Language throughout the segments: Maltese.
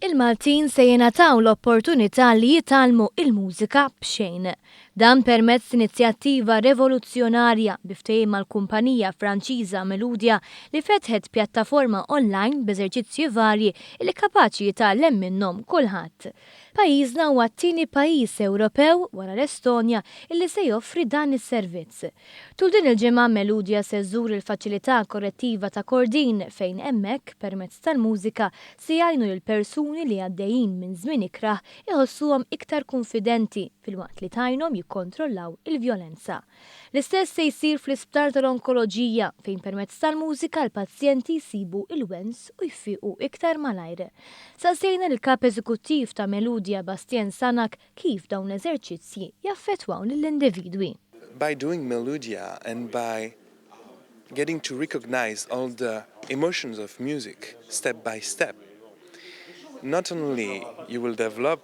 Il-Maltin se jingħataw l-opportunità li jitgħallmu il-mużika b'xejn. Dan permezz inizjattiva revoluzzjonarja bi ftehim mal-kumpanija Franċiża Meludia li fetħet pjattaforma online b'eżerċizzji varji li kapaċi jitgħallem minnhom kulħadd. Pajjiżna huwa t-tieni pajjiż Ewropew wara l-Estonja illi se joffri dan is-servizz. Tul din il-ġimgħa Meludia se żżur il-faċilità korrettiva ta' Kordin fejn hemmhekk permezz tal-mużika se jgħinu lil persuni li għaddejjin minn żmien ikrah iħossuhom iktar kunfidenti filwaqt li tgħinhom jikkontrollaw il-vjolenza. L-istess se jsir fl-Isptar tal-Onkoloġija fejn permezz tal-mużika l-pazjenti jsibu il-wens u jfiqu iktar malajr. Saqsejna lill-kap eżekuttiv ta' Meludia Bastien Sanak kif dawn l-eżerċizzji jaffettwaw lill-individwi. By doing Meludia and by getting to recognize all the emotions of music step by step, not only you will develop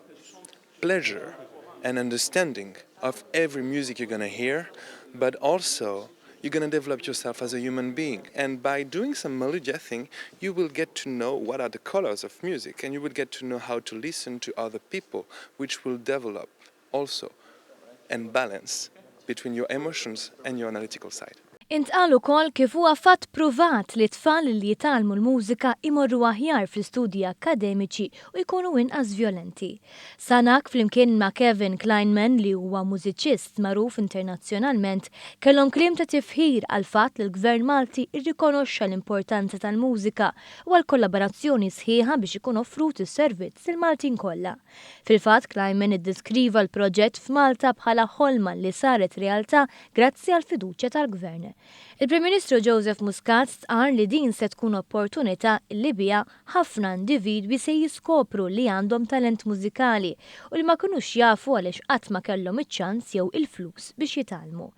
pleasure and understanding of every music you're gonna hear, but also you're gonna develop yourself as a human being. And by doing some Meludia thing, you will get to know what are the colors of music, and you will get to know how to listen to other people, which will develop also and balance between your emotions and your analytical side. Intqal ukoll kif huwa fatt pruvat li tfal li jitgħallmu l-mużika imorru aħjar fl-istudji akademiċi u jkunu inqas violenti. Sanak flimkien ma' Kevin Kleinman, li huwa mużiċist magħruf internazzjonalment, kellhom kliem ta' tifħir għal fatt li l-Gvern Malti irrikonoxxa l-importanza tal-mużika u għal kollaborazzjoni sħiħa biex ikun offrut is-servizz il-Maltin kollha. Fil-fatt, Kleinman iddeskriva l-proġett f'Malta bħala ħolma li saret realtà grazzi għal fiduċja tal-Gvern. Il-Prim Ministru Joseph Muscat stqar li din se tkun opportunità li biha ħafna individwi se jiskopru li għandhom talent mużikali u li ma kinux jafu għaliex qatt ma kellhom iċ-ċans jew il-flus biex jitgħallmu.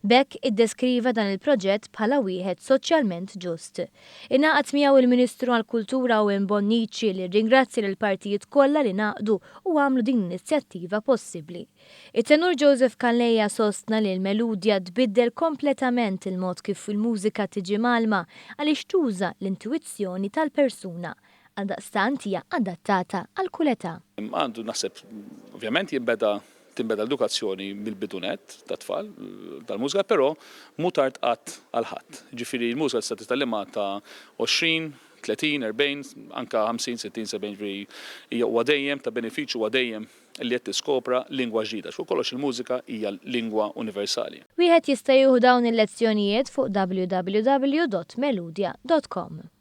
B'hekk iddeskriva dan il-proġett bħala wieħed soċjalment ġust. Ingħaqad miegħu il-Ministru għall-Kultura Owen Bonnici, li rringrazzja lill partijiet kollha li ngħaqdu u għamlu din l-inizjattiva possibbli. It-tenur Joseph Calleja sostna li l-Meludia tbiddel kompletament il-mod kif il-mużika tiġi mgħallma għaliex tuża l-intuizzjoni tal-persuna. Għaldaqstant hija adattata għal kull età. Għandu naħseb, ovvjament, jinbeda tinbeda l-edukazzjoni mill-bidu nett tat-tfal tal-mużika, però mhu tard qatt għal ħadd. Ġifieri l-mużika tista' titgħallimha ta' 20, 30, 40, anka 50, 60, 70, ġifieri hija huwa dejjem ta' benefiċċju, huwa dejjem li qed tiskopra lingwa ġdida. Fuq kollox, il-mużika hija lingwa universali. Wieħed jista' jieħu dawn il-lezzjonijiet fuq www.meludia.com.